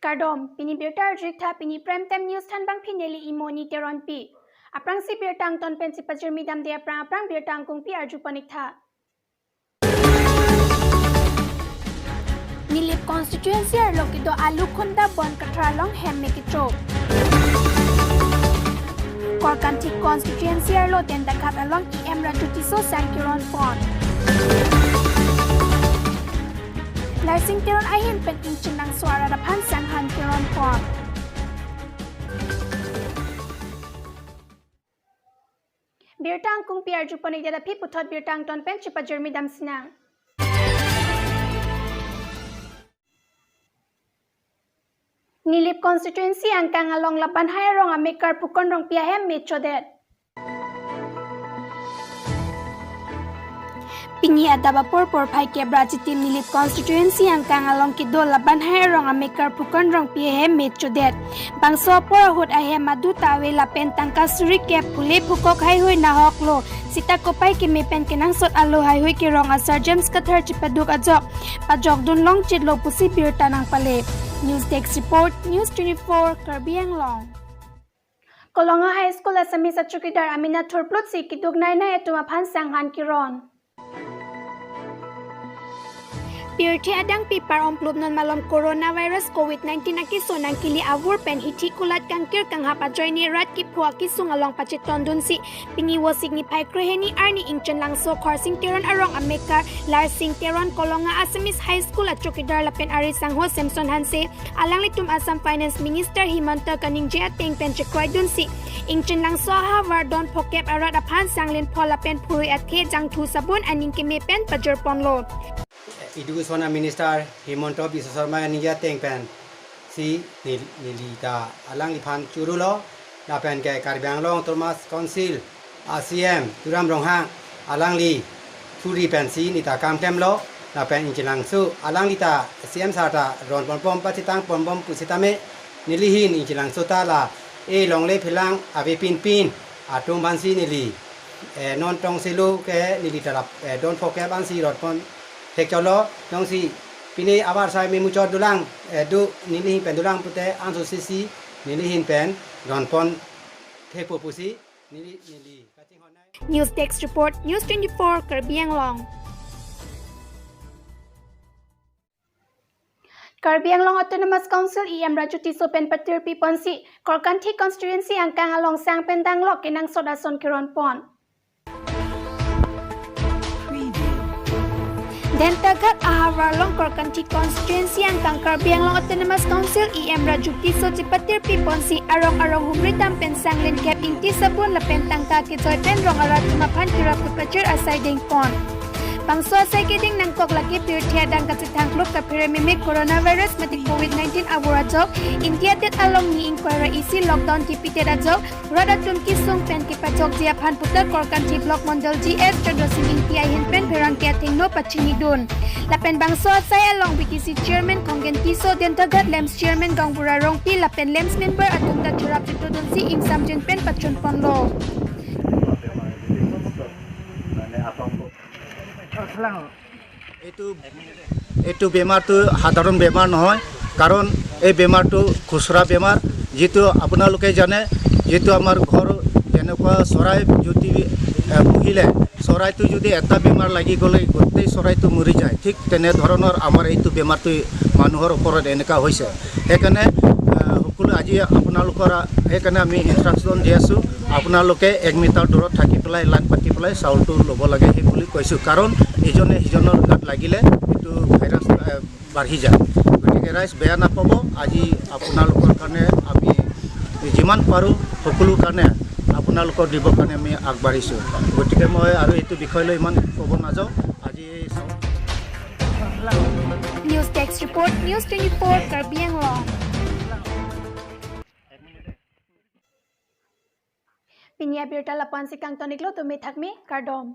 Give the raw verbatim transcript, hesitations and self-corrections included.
Kardom, pini birta arju-ik tha, pini Prime Time News thanbangpi neli Imoni Teronpi. Aphrangsi birta angton pen chipajirmi damde aphrang aphrang birta angkungpi arjupon-ik tha. Nilip constituency arlo kedo Alukhunda Bonkathar along hem me kecho. Korkanthi constituency arlo Dentaghat along E M Raju Tisso sang keron pon. Larsing Teron ahin pen Ingchin Langso arat aphan sang han keron pon. Birta angkungpi arjupon-ik det aphi puthot birta angton pen chipajirmi damsinang. Nilip constituency angkang along Labanhai arong amekar Phukan Rongpi ahem me chodet. Pini adap apor porphai kep ra chitim Nilip constituency angkang along kedo Labanhai arong amekar Phukan Rongpi ahem me chodet. Bangso apor ahut ahem adu ta ave lapen tangka suri kep phule phukok haihui nahok lo. Sita kopai keme pen kenangsot alo haihui kerong asar James Kathar chipaduk ajok pajokdun longchit lo pusi birta nangpale. News Desk Report, News twenty-four, Karbi Anglong. Kolonga High School Assamese achowkidar amena thurplutsi keduk nainai atum aphan sang han keron. Pirthe adang pipar omplup non malom coronavirus covid nineteen akeso nangkele avur pen hithi kulat kangkir kanghap ajoine rat kepho akesung along pachetondunsi pini Vosik niphai krehini arni Ingchin Langso Khorsing Teron arong amekar Larsing Teron Kolonga Assamese High School achowkidar lapen ari sangho Samson Hanse alanglitum Assam Finance Minister Himanta kaningje ateng pen chekroidunsi Ingchin Langso ahavar don phokep arat aphan sang len phol lapen phurui athe jangthu sabun aning keme pen pajirponlo. Education Minister Himanta Biswa Sarma ningje ateng pensi nel-, neli ta alangliphan choro lo, lapen ke Karbi Anglong Autonomous Council a C M Tuliram Ronghang alangli thuri pensi neta kam klemlo, lapen Ingchin Langso alangli ta C M sir ta ron ponbom pachitang ponbom pusitame neli hin Ingchin Langso ta la e longle phelang avepinpin atum aphansi neli, eh, non tong selo ke neli ta la, eh, don phokep ansi ron pon thekchotlo, jongsi pine abar sai memuchot dolang, eh, do neli hin pen dolang pute anso sisi neli hin pen ron pon thekpo pusi neli, neli kachinghon nai. News Desk Report, News twenty-four, Karbi Anglong. Karbi Anglong Autonomous Council E M Raju Tisso pen patirpi ponsi Korkanthi constituency angkang along sang pen danglok kenangsot ason keron pon. Dentaghat ahavar along Korkanthi constituency angkang Karbi Anglong Autonomous Council E M Raju Tisso chipatirpi ponsi arong arong humri dam pen sang len kep ingti sabun lapen tangka kejoi pen rong arat atum aphan kerap kepajir asai dengpon. Bangso asai keding nangkok lake pirthe adang kachethang kluk kaphere meme coronavirus mate covid nineteen avur ajok India det along ni ingkoi ra isi lockdown kepidet ajok rat atum kesung pen kepajokji aphan puta Korkanthi Block Mondol G S Chandra Sing Ingti ahin pen pherangke athengno pachinidun. Lapen bangso asai along B T C Chairman Khonggen Tisso, Dentaghat LAMPS Chairman Gaonbura Rongpi lapen LAMPS member atum ta cherap chetodunsi ingsamjin pen pachunponlo. এইটো, এইটো বেমাৰটো সাধাৰণ বেমাৰ নহয়, কাৰণ এই বেমাৰটো খুচৰা বেমাৰ। যিটো আপোনালোকে জানে, যিটো আমাৰ ঘৰ যেনেকুৱা চৰাই যদি, এ, পুহিলে, চৰাইটো যদি এটা বেমাৰ লাগি গ'লে গোটেই চৰাইটো মৰি যায়, ঠিক তেনেধৰণৰ আমাৰ এইটো বেমাৰটো মানুহৰ ওপৰত এনেকুৱা হৈছে। সেইকাৰণে, এ, সকলো আজি আপোনালোকৰ, আ, সেইকাৰণে আমি ইনষ্ট্ৰাকশ্যন দি আছোঁ, আপোনালোকে এক মিটাৰ দূৰত থাকি পেলাই লাইন পাতি পেলাই চাউলটো ল'ব লাগে, সেই বুলি কৈছোঁ। কাৰণ ইজনে সিজনৰ গাত লাগিলে এইটো ভাইৰাছ, এ, বাঢ়ি যায়। গতিকে ৰাইজ বেয়া নাপাব, আজি আপোনালোকৰ কাৰণে আমি যিমান পাৰোঁ সকলো কাৰণে আপোনালোকক দিবৰ কাৰণে আমি আগবাঢ়িছোঁ। গতিকে মই আৰু এইটো বিষয় লৈ ইমান ক'ব নাযাওঁ। আজি এই চাউল News Desk Report, News twenty-four, Karbi Anglong. Pini abirta la-ansi kangton-iklo, tumi thakmi, kardom.